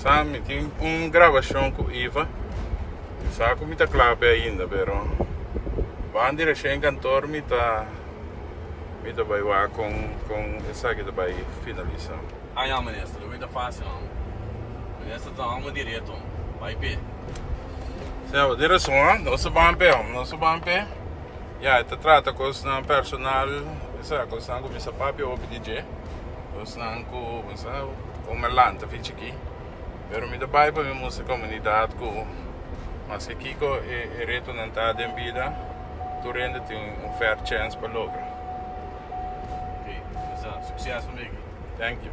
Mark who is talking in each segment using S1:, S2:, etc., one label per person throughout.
S1: Sa mi tin un grabashon ku Iva. Mi sa ku mi ta kla p'e ainda pero ban direkshon kantor mi ta mi ta bai wak kon kon esaki ta bai finalisa.
S2: Ah ya minister, lo mi ta fácil man. Minister ta homber directo, bai p'e.
S1: Seo, bo tin rason ha, nos a ban p'e hom, nos a ban p'e. Ya, e ta trata kosnan personal, esaki kosnan ku mi sa papia hopi di dje, kosnan ku mi sa kon mi a lanta fin chikí. Pero mi ta bai pa mi mustra komunidat ku maske kiko e retonan ta den bida, tur hende tin un fair chance pa logra.
S2: Ok, succes Miki.
S1: Thank you.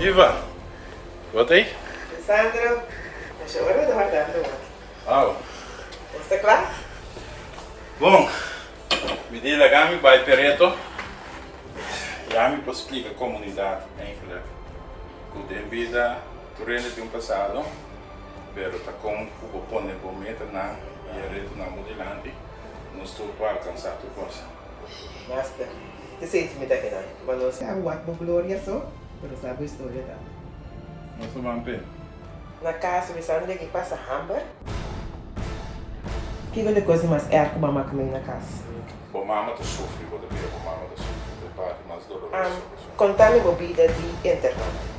S1: Iva, bo ta ei?
S3: Lisandro, masha ora bo ta wardando bo.
S1: Au.
S3: Bo sta kla?
S1: Bon, mi di laga mi bai pereto. Ya mi por splika komunidat eindelijk ku den bida tur hende tin un pasado, pero ta kon ku bo pone bo metanan i e retonan bo dilanti, nos tur por alkansá tur kos.
S3: Master, te sinti mi ta kinan. Bo no sa wak bo gloria so, pero sa bo historia tambe.
S1: Nos ta ban p'e.
S3: Na kas mi sa mi deki pasa hamber. Kiko ta e kos di mas erg ku bo a maka mi na kas?
S1: Bo mama ta sufri, bo ta bira bo mama ta sufri, ta e parti mas doloroso.
S3: Konta mi bo bida di internat.